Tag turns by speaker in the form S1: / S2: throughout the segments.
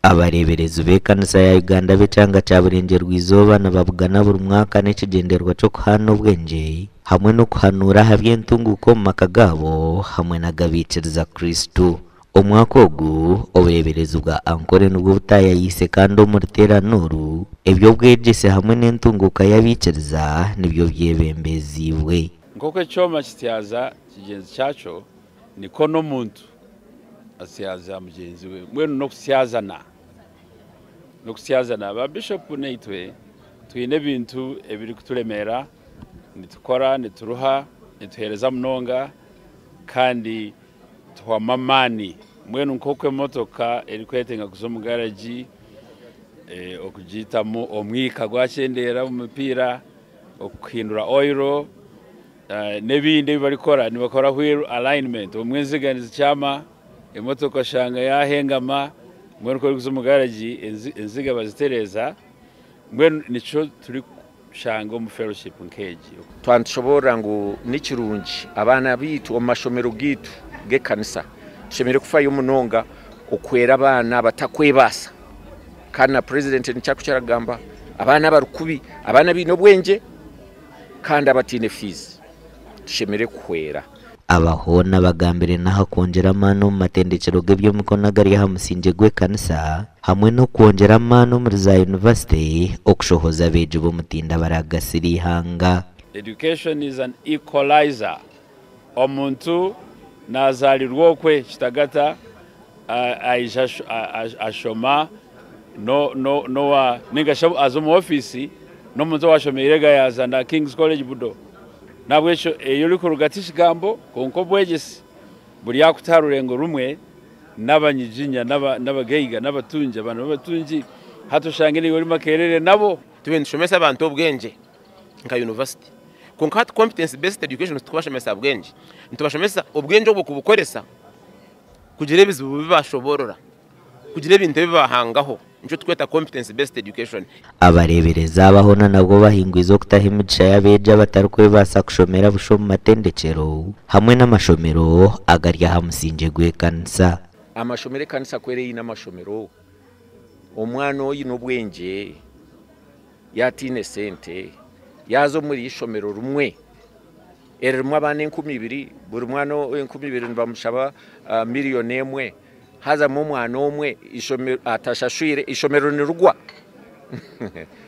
S1: Abareeberezi b'ekanisa ya Uganda ab'ekyanga kya Burengyerwa-izooba nibabugana buri mwaka n'ekigyendererwa ky'okuhaana obwengye hamwe n'okuhanuura aha by'entunguuka omu maka gaabo hamwe n'agabaikiriza Kristo. Omwaka ogu, obureeberezi bwa Ankole nibwo butaayayiise kandi omu ruteerane oru, eby'obwegyese hamwe n'entunguuka y'abaikiriza nibyo byebembeziibwe.
S2: Nk'oku ekyoma kityaza kigyenzi kyakyo, nikwo n'omuntu atsyaza mugyenzi we. Mbwenu n'okusyazana, n'okusyazana. Ba Bishopu naitwe twine ebintu ebirikuturemeera, nitukora, nituruha, nituheereza munonga kandi tuhwamu amaani. Mbwenu nk'oku emotoka erikwetenga kuza omu garagi, okugitamu omwika gwakyendeera omu mipiira, okuhindura oyiro, N'ebindi ebi barikukora nibakora wheel alignment obumwe enziga nizikyama emotoka oshanga yahengama mbwenu ku orikuza omu garagi enziga bazitereeza mbwenu nikyo turikushanga omu fellowship nk'egi.
S3: Twaba nitushoboorora ngu ni kirungi abaana baitu omu mashomero gaitu g'ekanisa tushemereire kufayo munonga okuhwera abaana abatarikwebaasa kandi na purezidenti nikyo arikukira kugamba abaana abarikubi abaana abaine obwengye. kandi abataine fiizi tushemereire kuhwera.
S1: Aba hoona bagambire n'aha kwongyera amaani omu matendekyero g'eby'emikono agari aha musingye gw'ekanisa hamwe n'okwongyera amaani omuri za yunivasite okushohoza abeegi b'omutindo abaraagasire eihanga.
S2: Education is an equalizer, omuntu nazarirwa okwe kitagata aija ashoma ninga shi aza omu ofiisi n'omuntu owashomeire Gayaza na King's College Budo. N'ahabw'ekyo ei orikuruga ti kigambo kwonka obwegyese buryakuta aha rurengo rumwe n'abanyiginya n'abagaiga n'abatungi abaana b'abatungi hati oshange naiwe ori Makerere nabo.
S4: Tube nitushomesa abantu obwengye nka yunivasite kwonka hati competence based education titukubashomesa bwengye, nitubashomesa obwengye obwo kubukoresa kugira ebizibu bi bashoboorora, kugira ebintu ebi bahangaho nikyo turikweta competence based education.
S1: Abareeberezi aba hoona nabwo bahingwize okutaho emigisha y'abeegi abatarikwebaasa kushomera busha omu matendekyero hamwe n'amashomero agari aha musingye gw'ekanisa.
S3: Amashomero Ekanisa ku eri eine amashomero, omwana oine obwengye yaataine sente yaaza omuri ishomero rimwe eririmu abaana 2000, buri mwana 2000 nibamushaba miriyoni emwe, hazamu omwana omwe atashashwire, eishomero nirigwa?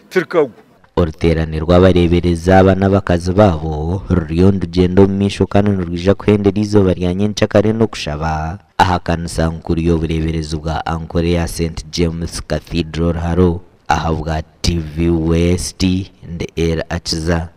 S3: Tirikagwa.
S1: Oruteerane rw'abareeberezi aba n'abakazi baabo ruriyo nirugyenda omu maisho kandi nirwija kuhendera eizooba rya nyencakare n'okushaba aha kanisa nkuru y'obureeberezi bwa Ankole ya St James Cathedral Ruharo. Ahabwa TV West, ndi El Akiza.